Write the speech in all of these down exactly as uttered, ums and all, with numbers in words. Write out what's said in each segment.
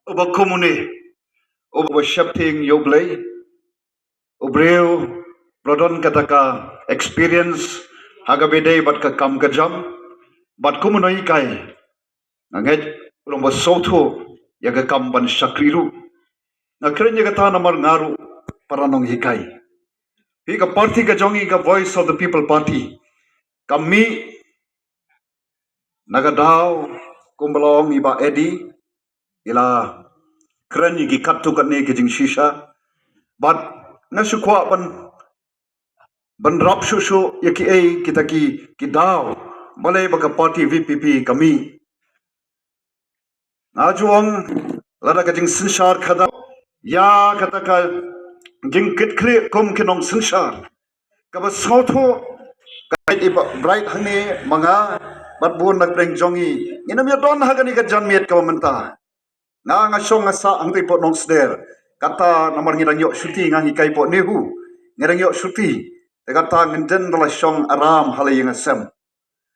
Uba kum une, uba sheptieng ïa U Blei, u briew ba la don kata ka experience ha kaba ïadei bad ka kam ka jam, bad kum u nonghikai, nga ngeit u long ba sngewthuh ïa ka kam ban shakri ruh. Nga kren ïa kata namar nga ruh para nonghikai. Phi, ka party ka jong ngi, ka Voice of the People Party, ka mih na ka daw kumba la ong i Bah Eddie, i la kren ïa ki katto katne ki jingshisha. Bad nga shu kwah ban, ban rap shuh shuh ïa kiei kita ki, ki daw balei ba ka party V P P ka mih. Nga ju ong, lada ka jingsynshar khadar ïa kata ka jingkitkhlieh kum ki nongsynshar, kaba sngewthuh, ka i Bah Bright hangne, ma nga bad bun na pdeng jong ngi, ngin ym ïa don ha kane ka janmiet kaba mynta. Nga, nga shong nga sah hangtei hapoh Nongsder. Kata namar ngi dang ïoh shuti, nga hikai hapoh NEHU. Ngi dang ïoh shuti. Te kata ngin jan da la shong aram ha la ïing ha sem.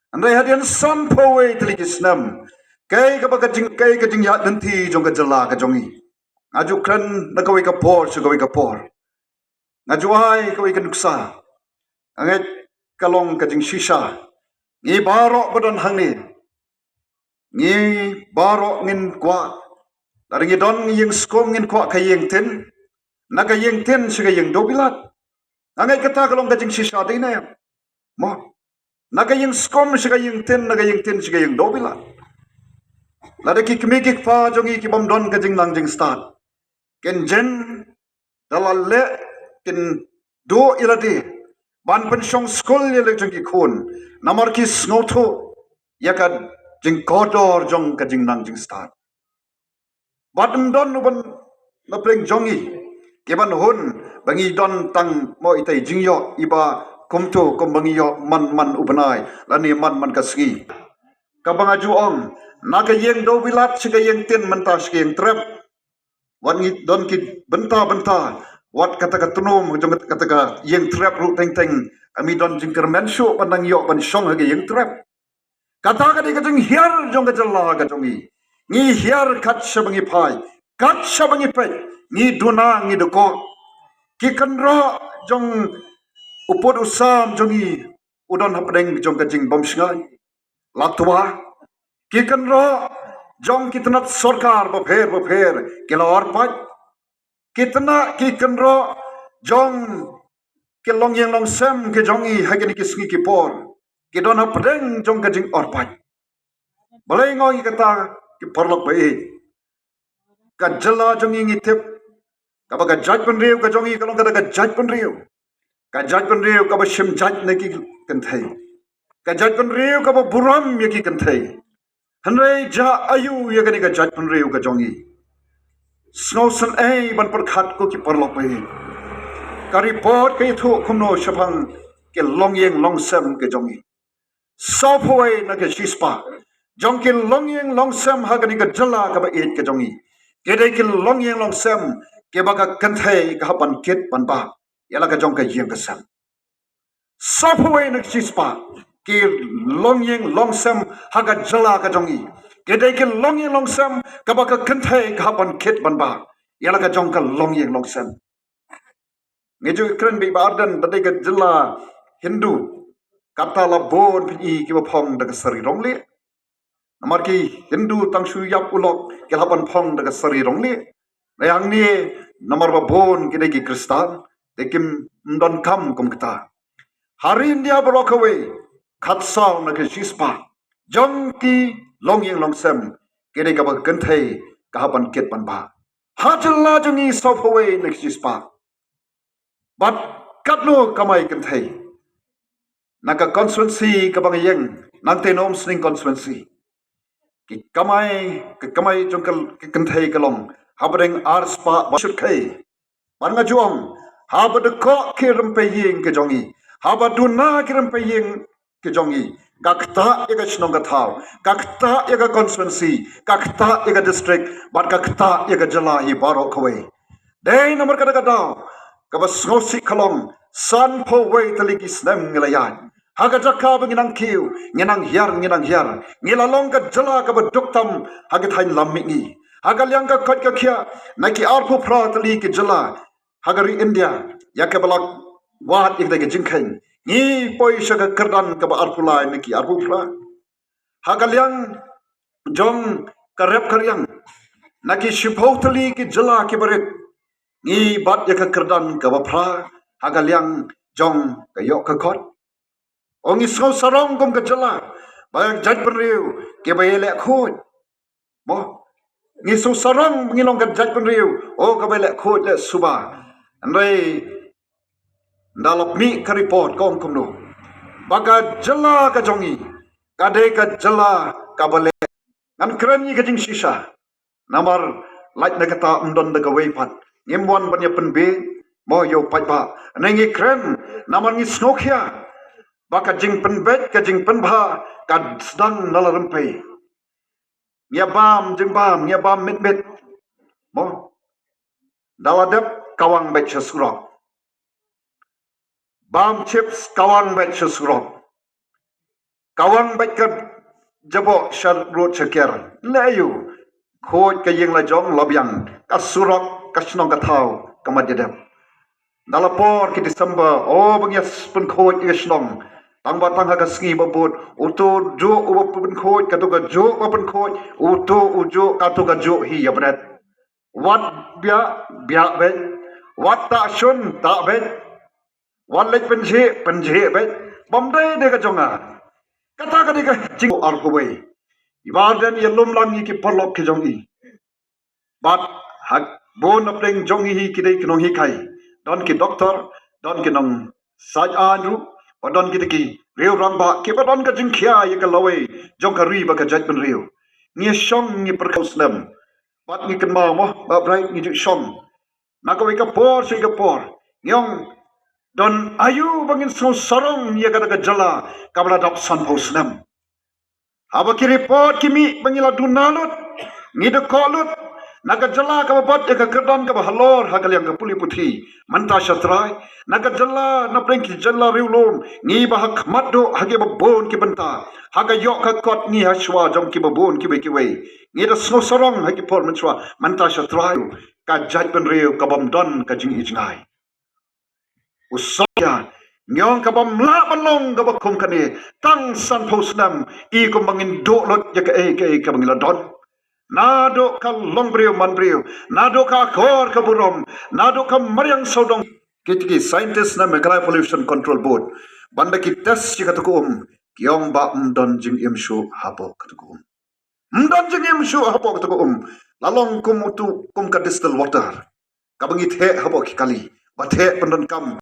Hynrei hadien sanphew wei tylli ki snem, kaei kaba ka jing, kaei ka jingïaid lynti jong ka jylla ka jong ngi? Nga ju kren na kawei ka por sha kawei ka por. Nga ju ai kawei ka nuksa. Nga ngeit ka long ka jingshisha. Ngi baroh ba don hangne, ngi baroh ngin kwah, lada ngi don ïing skum ngin kwah ka ïing tin, na ka ïing tin sha ka ïing dewbilat. Nga ngeit kata ka long ka jingshisha, dei ne em? Mo. Na ka ïing skum sha ka ïing tin, na ka ïing tin sha ka ïing dewbilat. Lada ki kmie ki kpa jong ngi ki bym don ka jingnang jingstad, kin jan da la leh, kin duh ïa lade ban pynshong skul ïa la jong ki khun, namar ki sngewthuh ïa ka jingkordor jong ka jingnang jingstad. Bad ym don u ban na pdeng jong ngi ki ban hun ba ngi don tang mo itai jingïoh iba kumto kumba ngi ïoh man man u bnai lane man man ka sngi. Kaba nga ju ong, na ka ïing dewbilat sha ka ïing tin mynta sha ka ïing trep, wat ngi don ki bynta bynta, wat kata ka tnum jong kata ka ïing trep ruh teng teng, ami don jingkyrmen shuh ban nang ïoh ban shong ha ka ïing trep. Kata ka dei ka jinghiar jong ka jylla ka jong ngi. Ngi hiar kat shaba ngi phai, kat shaba ngi peit, ngi duna, ngi dkoh. Ki kynroh jong u pud u sam jong ngi u don hapdeng jong ka jingbymshngaiñ. La twa, ki kynroh jong ki tnat sorkar bapher bapher ki la or pait. Ki tnat, ki kynroh jong ki longïing longsem ki jong ngi ha kine ki sngi ki por ki don hapdeng jong ka jingor pait. Balei nga ong ïa kata, ki paralok ba ïeit? Ka jylla jong ngi, ngi tip, kaba ka jaitbynriew ka jong ngi ka long kata ka jaitbynriew, ka jaitbynriew kaba shim jait na ki kynthei, ka jaitbynriew kaba burom ïa ki kynthei. Hynrei jia aiu ïa kane ka jaitbynriew ka jong ngi? Sngewsynei ban pyrkhat, ko ki paralok ba ïeit. Ka report ka ïathuh kumno shaphang ki longïing longsem ka jong ngi? Sawphew wei na ka shispah jong ki longïing longsem ha kane ka jylla kaba ïeit ka jong ngi, ki dei ki longïing longsem kiba ka kynthei ka hap ban kit ban bah ïa la ka jong ka ïing ka sem. Sawphew wei na ka shispah ki longïing longsem ha ka jylla ka jong ngi, ki dei ki longïing longsem kaba ka kynthei ka hap ban kit ban bah ïa la ka jong ka longïing longsem. Ngi ju kren bad ba ardent, da dei ka jylla Hindu, kata la bun phi kiba phong da ka sari rong lieh. Namar ki Hindu tang shu ïap u lok ki la ban phong da ka sari rong lieh. Hynrei hangne namar ba bun ki dei ki Khristan, te kim donkam kum kata. Ha ri India baroh kawei, khatsaw na ka shispah jong ki longïing longsem ki dei kaba ka kynthei ka hap ban kit ban bah. Ha jylla jong ngi sawphew wei na ka shispah. Bad katno kamai kynthei? Na ka constituency kaba nga ïeng, Nongthymmai Umsning constituency, ki kamai, ka kamai jong ka, ka kynthei ka long hapdeng arspah ba shyrkhei. Bad nga ju ong, haba dkoh ki rympei ïing ki jong ngi, haba duna ki rympei ïing ki jong ngi, ka ktah ïa ka shnong ka thaw, ka ktah ïa ka constituency, ka ktah ïa ka district, bad ka ktah ïa ka jylla hi baroh kawei. Dei namar kata ka daw kaba sngewsih ka long, sanphew wei tylli ki snem ngi la ïaid ha ka jaka ba ngi nang kiew, ngi nang hiar, ngi nang hiar. Ngi la long ka jylla kaba duk tam ha ka thaiñ lam mihngi. Ha ka liang ka koit ka khiah, na ki arphew phra tylli ki jylla ha ka ri India, ïa kaba la wad ïa ka jingkheiñ, ngi poi sha ka kyrdan kaba arphew lai na ki arphew phra. Ha ka liang jong ka rep ka riang, na ki shiphew tylli ki jylla kiba rit, ngi bat ïa ka kyrdan kaba phra ha ka liang jong ka ïoh ka kot. O, ngi sngew sarong kum ka jylla ba ka jaitbynriew kiba ïaleh khuid. Mo, ngi sngew sarong ba ngi long ka jaitbynriew, o, kaba ïaleh khuid leh suba. Hynrei ynda la mih ka report ka ong kumno, ba ka jylla ka jong ngi ka dei ka jylla kaba leh. Ngan kren ïa ka jingshisha. Namar lait na kata ym don da kawei pat. Ngim wan ban ïa pynbiej, mo, ïa u paidbah. Hynrei ngi kren namar ngi sngewkhia ba ka jingpynbeit, ka jingpynbha ka sdang na la rympei. Ngi ïa bam jingbam, ngi ïa bam mit mit. Mo, da la dep kawang beit sha surok. Bam chips, kawang beit sha surok. Kawang beit ka jaboh sha rud sha ker. Leh aïu? Khuid ka ïing la jong la biang, ka surok, ka shnong ka thaw ka mat ïa dep. Da la por ki December, o, ba ngi ïa pynkhuid ïa ka shnong. Tang ba tang ha ka sngi ba bud, uto u juh uba pynkhuid, kato ka juh ba pynkhuid, uto u juh, kato ka juh hi ïa bret. Wat biah, biah beit. Wat tah shun, tah beit. Wat leit pynjhieh, pynjhieh beit. Bym dei de ka jong nga. Kata ka dei ka jing ar kawei. Iba ardent ïa lum lang ïa ki paralok ki jong i. Bad ha bun na pdeng jong i hi ki dei ki nonghikai. Don ki doktor, don ki nongsaid aiñ ruh, bad don kita ki riew rangbah kiba don ka jingkhia ïa ka lawei jong ka ri bad ka jaitbynriew. Ngi shong ngi pyrkhat snem. Bad ngi kynmaw mo, ba bret ngi ju shong. Na kawei ka por sha ka por, ngi ong, don aïu ba ngin sngew sarong ïa kata ka jylla kaba la dap sanphew snem. Haba ki report ki mih ba ngi la duna lut, ngi dkoh lut na ka jylla kaba bat ïa ka kyrdan kaba halor ha ka liang ka pule puthi. Mynta sha trai, na ka jylla, na pdeng ki jylla riewlum, ngi ba ha khmat duh ha kiba bun ki bynta, ha ka ïoh ka kot ngi ha shuwa jong kiba bun kiwei kiwei. Ngi da sngew sarong ha ki por mynshuwa, mynta sha trai, ka jaitbynriew ka bym don ka jingijngai. U song ïa, ngi ong ka bym lah ban long kaba kum kane, tang sanphew snem, i kumba ngin duh lut ïa kaei kaei kaba ngi la don. Naduh ka longbriew manbriew, naduh ka akor ka burom, naduh ka mariang sawdong. Kita ki scientist na Meghalaya Pollution Control Board, ban da ki test ïa kata ka um, ki ong ba ym don jingim shuh hapoh kata ka um. Ym don jingim shuh hapoh kata ka um. La long kum utu, kum ka distilled water kaba ngi theh hapoh ki kali, ba theh pyndonkam